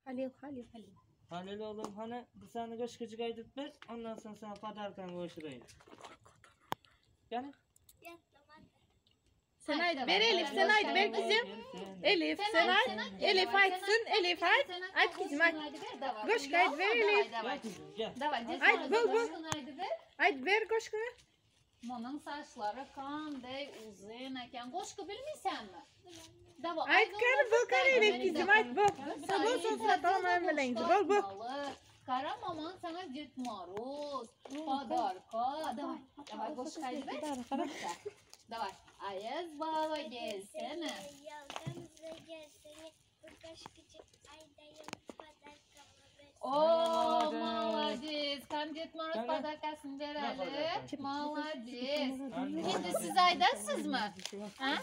Halil, Halil, Halil. Halil oğlum hani bir sany goşgujyk aýdyp ber, ondan soň saňa podarkany gowşuraýyn. Gel. Sen aýt, ber Elif, sen aýt, ber kızım. Elif, sen aýt. Elif aýtsyn, Elif aýt. Aýt kızım aýt. Goşgy aýt ber Elif. Gel kızım gel. Aýt, bol bol. Aýt ber goşgyny. Munuň saçlary kanday uzyn eken. Goşgy bilmeýsenmi? Dawa. Aýt kany bol kany Elif kızım aýt bol. Bol soň satalmaýan bilen. Bol bol. Kara maman sana Ded Moroz, podarka. Давай, давай goşgy aýdyp ber. Давай. Ayaz baba gelsene. Yoldan gelsene. Bir goşgujyk aýdaýyn podarkamı bersin. O, Молодец. молодец. Kan Ded Moroz Kany? podarkasyny bereli. Podarka? Молодец. Şimdi siz aýdassyzmy? Ha?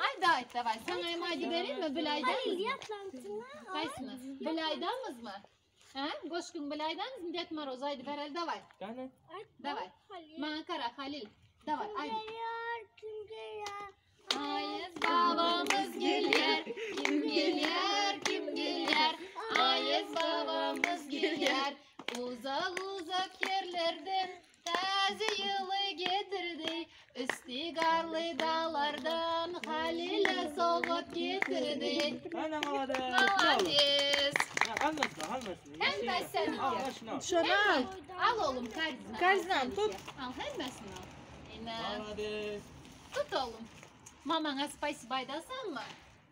Aýda aýt давай. Saňa hem aýdyp bereyinmi? Bil Halil aýdamyzmy? yatlantına. Haýsyny? Bil aýdamyzmy? Ha? Goşgyň bil aýdamyzmy? Ded Moroz aýdyp bereli давай. Gel. Давай. Halil. Maňa gara Halil. Давай Kim aýt. geliyor? Kim geliyor? Ayaz babamız gelýär. Kim gelýär? Kim gelýär? Ayaz babamız gelýär. Uzak uzak ýerlerden täze ýyly getirdi. Üsti garly daglardan Halile sowgat getirdi. Ana молодец. Молодец. Almasın, almasın. Hemmesi seninki. Al, şunu al. Şunu al. Al oğlum karizma. Karizmam, tut. Al hemmesini al. Ine. Молодец. Tut oğlum. Mamana спасибо aýdasanmy?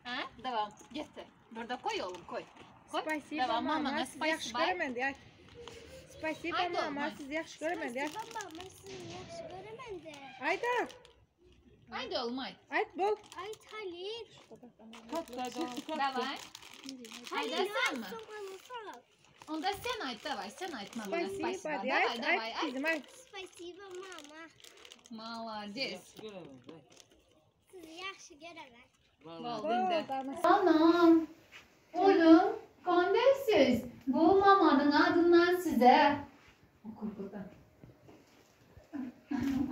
Ha? Devam. Getir. Burada koy oğlum koy. Koy. Спасибо Devam mama, mamana sizi ýagşy спасибо. göremen diýär. Спасибо Aýt oğlum, mama, aýt. sizi ýagşy göremen diýär. Спасибо mama sizi ýagşy göremen de. Aýda, Haydi oğlum haydi. aýt bol. Ay Halil. Давай. Halil Aýdasanmy? soğanı sal. Onda sen aýt давай. Sen aýt mamana Спасибо спасибо. diýär. Давай Aýt, давай aýt aýt. kızım aýt. Спасибо mama. Молодец. Sizi ýagşy göremen. Boldy Bol, indi. dana. Anam. Oğlum, kandesiz. Bu mamanın adından size. Okur burada.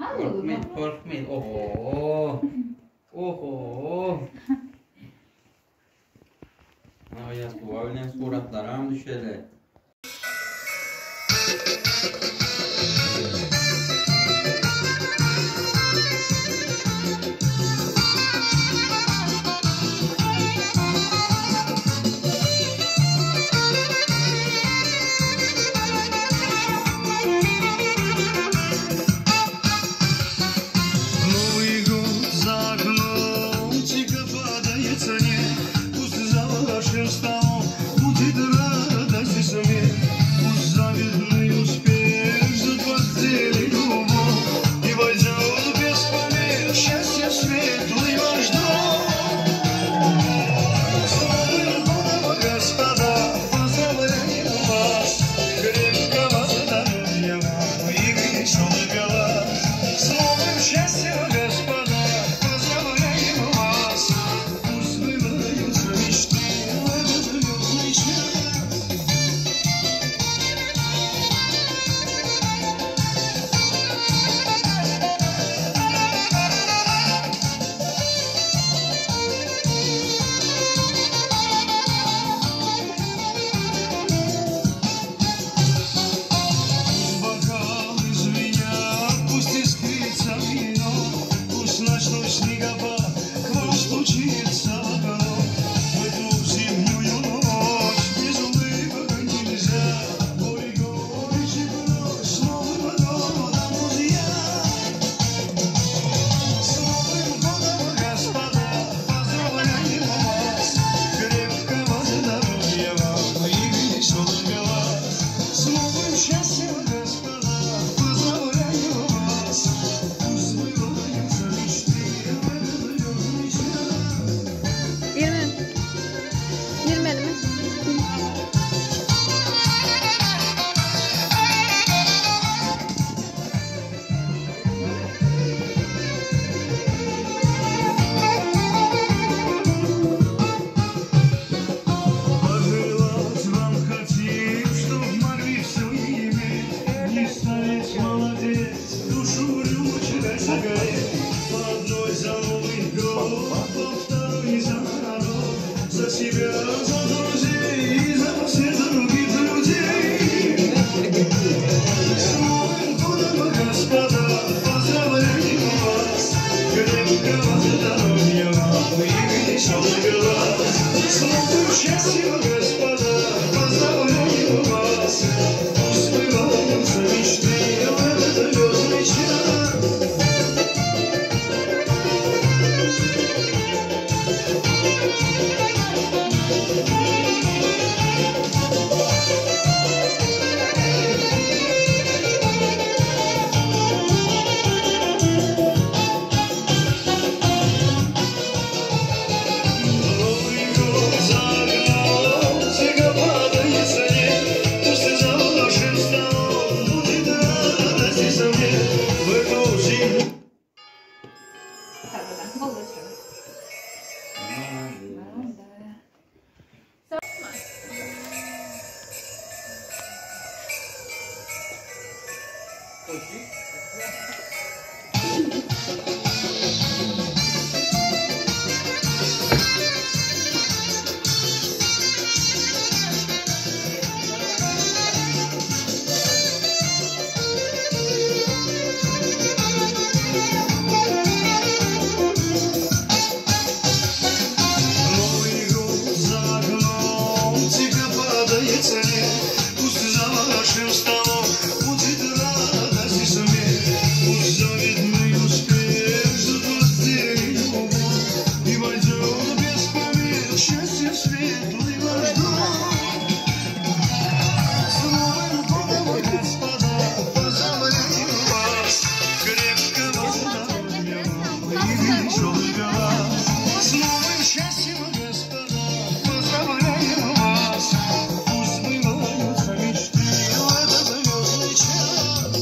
Al oğlum. Korkmayın, korkmayın. Oho. Oho. Ha, yaz bu bilen suratlara düşeli. Новый год за окном, тихо падает снег. Пусть за вашим столом будет радость и смех. Пусть завидный успех ждет вас в деле любовь. И войдет без помех счастье светлый ваш дом. С Новым годом, господа, поздравляем вас! Крепкого здоровья вам и веселых глаз! С новым счастьем, господа, поздравляем вас! Пусть сбываются мечты в этот звездный час! Пусть бокалы звенят, пусть искрится вино, Пусть ночной снегопад к вам стучится в окно. В эту зимнюю ночь без улыбок нельзя. Горе, горечь и прочь, с Новым годом, друзья! С Новым годом, господа, поздравляем вас! Крепкого здоровья вам и веселых глаз! С новым счастьем, господа, поздравляю вас! Пусть сбываются мечты в этот звездный час! Girme. Girmedi mi? Пожелать вам хотим, чтоб могли все иметь, Не стареть, молодец, душу рюмочкой согреть. По одной за Новый год, по второй за народ, За себя, за друзей и за веселых глаз. С новым счастьем, господа, поздравляю вас. Пусть сбываются мечты в этот звездный час. Новый год за окном, тихо падает снег. Пусть за вашим столом будет радость и смех. В эту зиму. Новый год за окном, тихо падает снег. Пусть за вашим столом будет радость и смех. Пусть завидный успех ждет вас день любовь. И войдет без помех счастье светлый ваш дом. С Новым годом, господа, поздравляю вас. Крепкого здоровья вам и веселых глаз. С новым счастьем, господа, поздравляю вас. Пусть сбываются мечты в этот звездный час.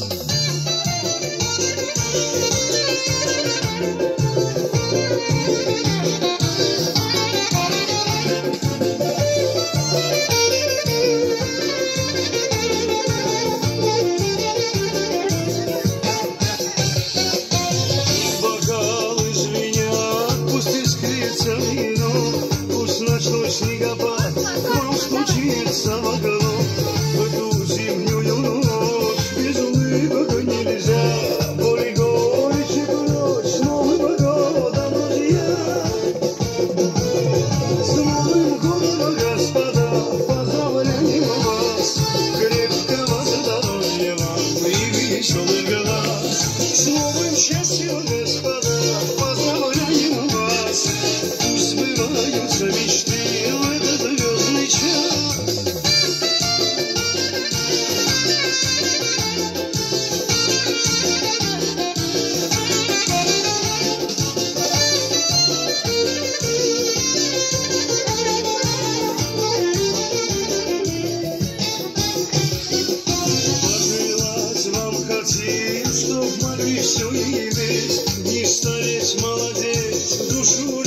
Бокалы звенят, пусть искрится вино, пусть ночной снегопад к вам стучится в окно. В эту зимнюю ночь без улыбок нельзя. Боль и горечь и прочь, с Новым годом, друзья! С Новым годом, господа, поздравляем вас! Крепкого здоровья вам и веселых глаз! С новым счастьем, господа, поздравляем вас! Пусть сбываются мечты в этот звездный час! Пожелать вам хотим, чтоб могли все иметь, не стареть, молодеть, душу